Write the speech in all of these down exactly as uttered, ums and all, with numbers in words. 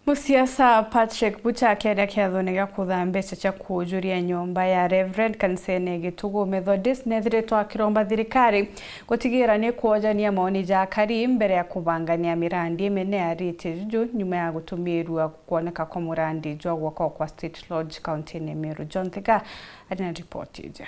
Musiasa Patrick Bucha akiaria kiathone gia kutha mbeca cia kuujuria nyomba ya Reverend kanisene ya Gitugu Methodist nethiritwe akiromba thirikari gutigira ni kwojania maoni ja akari mbere ya kubangania mirandi imenea riti juju nyuma ya gutumirua kwoneka kwa murandi jwa gwakwa kwa State Lodge kaunti-ini ya Meru. John Thiga ari na ripoti iji.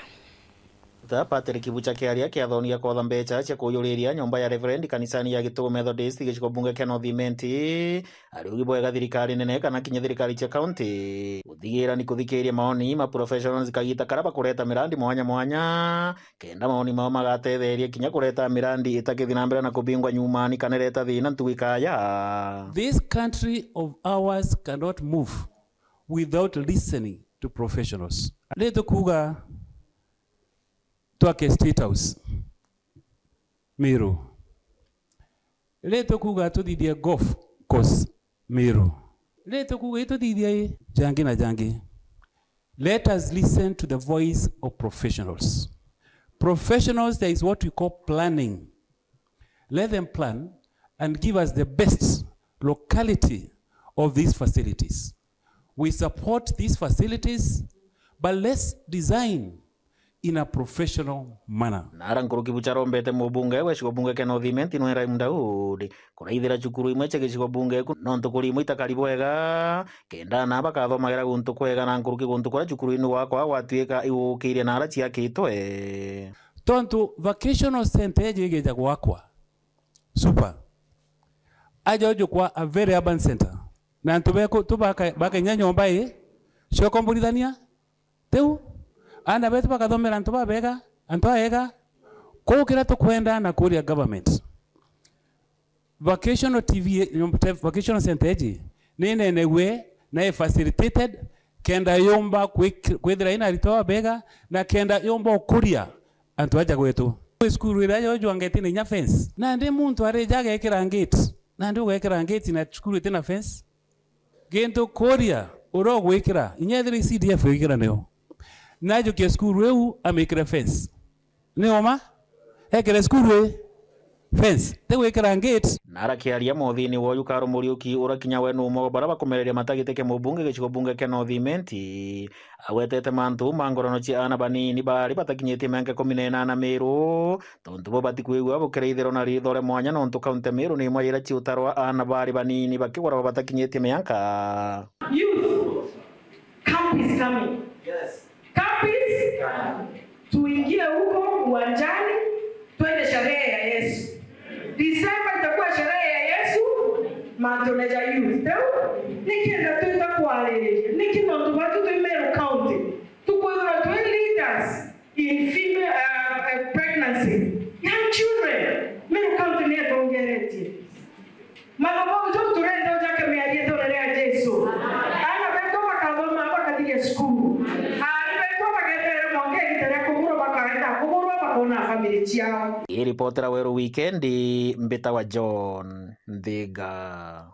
Ta Patrick Bucha kiaria kiathoni gia kwotha mbeca cia kujuriria nyomba ya Reverend kanisani ya Gitugu Methodist gicigo bunge kia North Imenti, ari ugi bwega thirikari nene kana kinya thirikari cia kaunti guthigira ni kuthikiria maoni ma professionals kagita karia bakureta mirandi mwanya mwanya, kenda maoni mao magatetheria kinya kureta mirandi itakithi na mbere na kubingwa nyumani kana ireta thina ntugu ikaya. This country of ours cannot move without listening to professionals. Ri tukuuga twake State House Meru. Ri tukuuga tuthithie golf course Meru. Ri tukuuga ituthithie i jangi na jangi. Let us listen to the voice of professionals. Professionals, there is what we call planning. Let them plan and give us the best locality of these facilities. We support these facilities, but let's design in a professional manner. Nara nkuruki Bucha arombete mubunge wa gicigo bunge kia North Imenti Nwera Daudi kuraithira cukuru imwe cia gicigo bunge ku nontu kuri imwe itakari bwega, kenda ana bakathomagira guntu kwega na nkuruki guntu kuria cukuru-ini gwakwa gwatuika igukiirie na aria ciakitwe. Tontu vocational center iji igeja gwakwa, super. Aja ujukwa a very urban center. Na antu beku, tu baka, baka inya nyomba i, cio komborithania, tiu? Ana betu bakathomera antu babega, antu aega. Kwou kiria tukwenda na kuria government. Vocational T V, nyomba, te-, vocational center iji, ni nenegwe na i facilitated, kenda yumba kwik-, kwithira ina aritwa babega, na kenda yumba ukuria antu aja gwetu. Kwi cukuru iria yo jwangetine inya fence. Nandi muntu arija agekira gate. Nandi ugekira gate na cukuru itina fence. Gintu kuria, uria ugwikira, inya ethira i C D F igikira nio. Najukie cukuru iu amikire fence. Ni uma? Ekire cukuru i fence. Ti gwikira gate. Na arakiaria muthini woyu Karo Muriuki, uria kinya we ni umwe wa baria bakumereria matagitike mubunge gicigo bunge kia North Imenti, agwetete mantu ma ngorano cia ana banini bari batakinyitie miaka ikumi na inana Meru, tontu bo batikwigua bukiraithirwa na ritho ria mwanya, nontu kaunti ya Meru ni imwe ya iria ciutarwa ana bari banini bakiguragwa batakinyitie miaka. Youth, camp is coming. Yes. Camp is coming. Tuingie huko uwanjani, twende sherehe ya Yesu. Disemba itakuwa sherehe ya Yesu, matune ja youth. Teu, niki enda twita kwaririria? Niki nontu batu twi Meru County? Tukwithirwa twi leaders in female, uh, uh, pregnancy. Young children. Meru County ni itongeretie. Mathomo jau turenda ujake miario ithone ria Jesu. Ana betu bakathoma bakathiria cukuru. Aari betu bageterera mwanka igita ria kugurwa, bakaenda kugurwa, bakona family ciao. Ii ripoti ra Weru Weekend, mbitawa John Nthiga.